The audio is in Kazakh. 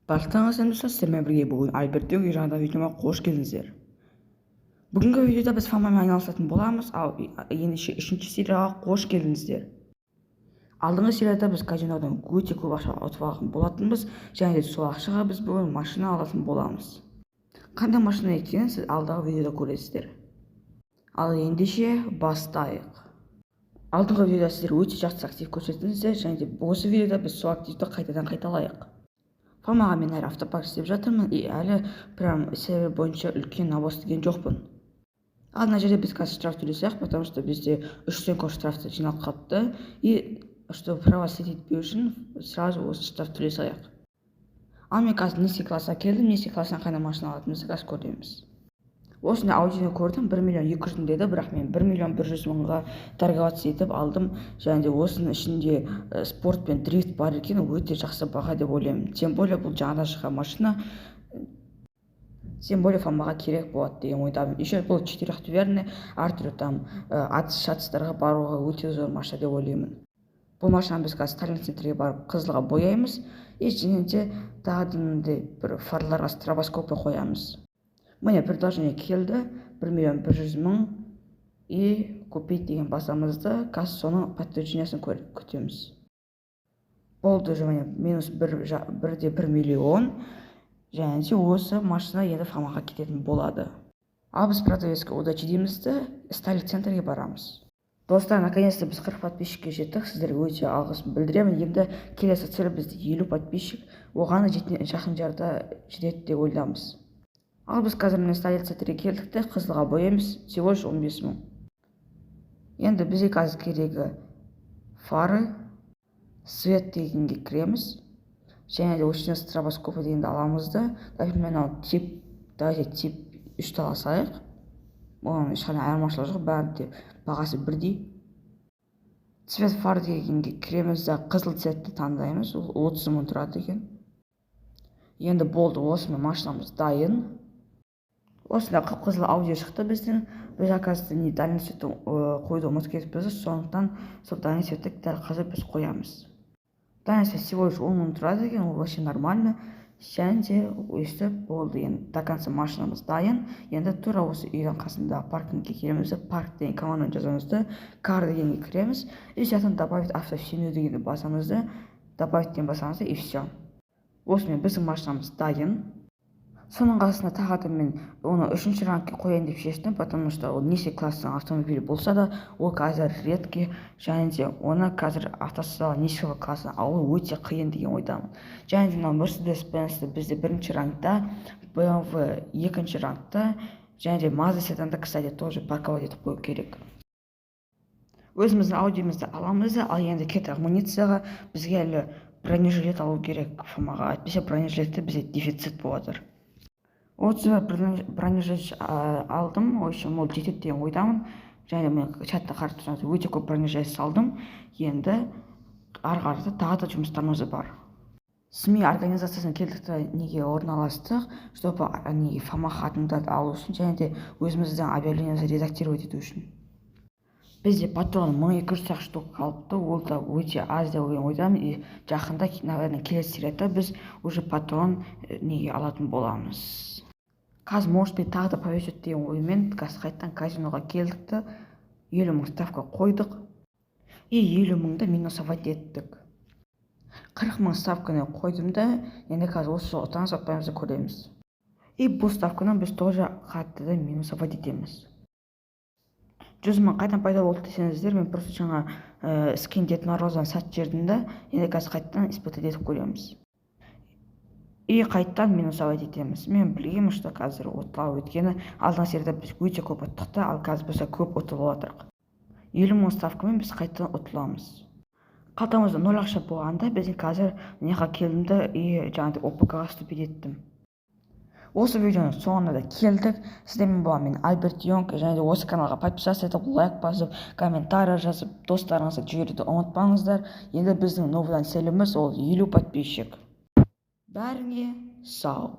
Барлықтарыңызға сәлем, достар! Сіздермен бірге бүгін Альберт Йонг. Жаңадан видеома қош келдіңіздер! Бүгінгі видеода біз фамамен айналысатын боламыз. Ал ендеше, үшінші серияға қош келдіңіздер! Алдыңғы серияда біз казинодан өте көп ақша ұтып алған болатынбыз және де сол ақшаға біз бүгін машина алатын боламыз. Қандай машина екенін сіз алдағы видеода көресіздер. Ал ендеше, бастайық! Алдыңғы видеода сіздер өте жақсы актив көрсеттіңіздер және де осы видеода біз сол активті қайтадан қайталайық. Фамаға мен әлі автопарк істеп жатырмын и әлі прям сервер бойынша үлкен навоз істеген жоқпын. Ал мына жерде біз қазір штраф төлесек, потому что бізде үштен көп штраф жиналып қалыпты, и чтобы права слить етпеу үшін сразу осы штраф төлей салайық. Ал мен қазір низкий классқа келдім. Низкий класстан қандай машина алатынымызды қазір көреміз. Осындай Аудини көрдім, 1 миллион 200 мың деді, бірақ мен 1 миллион 100 мыңға торговаться етіп алдым. Және де осының ішінде спорт пен дрифт бар екен, өте жақсы баға деп ойлаймын. Тем более бұл жаңадан шыққан машина, тем более фамаға керек болады деген ойдамын. Еще бұл четырехдверный, әртүрлі там атыс шатыстарға баруға өте зор машина деп ойлаймын. Бұл машинаны біз қазір Сталин центрге барып, қызылға бояймыз и және де тағы да мындай бір фарларға стробоскопы қоямыз. Міне, предложение келді, 1 миллион 100 мың, и «купить» деген басамыз да, қазір соның подтверждениесін күтеміз. Болды, уже міне, минус 1,1 миллион. Және де осы машина енді фамаға кететін болады. Ал біз продавецке «удачи» дейміз де, Сталин центрге барамыз. Достар, наконец то біз 40 подписчикке жеттік, сіздерге өте алғысымды білдіремін. Енді келесі цель бізде 50 подписчик, оған жақын жерде жетеді деп ойлаймыз. Ал біз қазір, міне, Сталин центрге келдік те, қызылға бояймыз, всего лишь 15 мың. Енді бізге қазір керегі фары, свет дегенге кіреміз және де осы жерден стробоскопы дегенді аламыз да, например, мынау тип, давайте тип үшті ала салайық. Оған ешқандай айырмашылығы жоқ, бәрі де бағасы бірдей. Цвет фар дегенге кіреміз да, қызыл цветті таңдаймыз, ол 30 мың тұрады екен. Енді болды, осымен машинамыз дайын. Осындай қып қызыл Ауди шықты біздің. Біз, оказывается, не дальний светті қоюды ұмытып кетіппіз, сондықтан сол дальний светті дәл қазір біз қоямыз. Дальний свет всего лишь 10 мың тұрады екен, ол вообще нормально. Және де өйстіп болды, енді до конца машинамыз дайын. Енді тура осы үйдің қасындағы паркингке келеміз де, «парк» деген команданы жазамыз да, «кар» дегенге кіреміз и жақтан «добавить авто в семью» дегенді басамыз да, «добавить» деген басамыз да, и все, осымен біздің машинамыз дайын. Соның қасында тағы да мен оны үшінші рангке қояйын деп шештім, потому что ол неше класстың автомобилі болса да, ол қазір редкий және де оны қазір автосалон низкого классын алу өте қиын деген ойдамын. Және де мынау Мерседес Бенцті бізде бірінші рангта, БМВ екінші рангта және де Мазда седанды, кстати, тоже парковать етіп қою керек. Өзіміздің Аудимізді аламыз да, ал енді кеттік амуницияға. Бізге әлі бронежилет алу керек фамаға, әйтпесе бронежилетте бізде дефицит болып жатыр. 31 бронежилет алдым, в общем, ол жетеді деген ойдамын. Және мен чатта қарап тұрсаңыз, өте көп бронежилет салдым. Енді ары қарата тағы да жұмыстарымыз бар. СМИ организациясына келдік та, неге орналастық, чтобы неге фамаға адамдарды алу үшін және де өзіміздің объявлениемізді редактировать ету үшін. Бізде патрон 1200 ақ штук қалыпты, ол да өте аз деп ойдамын. И жақында, наверное, келесі серияда біз уже патрон неге алатын боламыз. Қазір, может быть, тағы да повезет деген оймен қазір қайтадан казиноға келдік та, 50 мың ставка қойдық и 50 мыңды минусовать еттік. 40 мың ставканы қойдым да, енді қазір осы жолы ұтамыз, ұтпаймыз, көреміз. И бұл ставканы біз тоже қайтадан минусовать етеміз. 100 мың қайдан пайда болды десеңіздер, мен просто жаңа скин Дед Мороздан сатып жібердім да, енді қазір қайтадан испытать етіп көреміз и қайтадан минусовать етеміз. Мен білгенмін, что қазір ұтыламын, өйткені алдыңғы серияда біз өте көп ұттық та, ал қазір болса көп ұтылып жатырмық. 50 мың ставкамен біз қайтадан ұтыламыз. Қалтамызда ноль ақша болғанда, біз қазір мына жаққа келдім да и жаңағыдай ОПК ға вступить еттім. Осы видеоның соңына да келдік. Сіздермен болған мен, Альберт Йонг. Және де осы каналға подписаться етіп, лайк басып, комментарий жазып, достарыңызға жіберуді ұмытпаңыздар. Енді біздің новыйдан целіміз ол 50 подписчик. Бәріңе сау.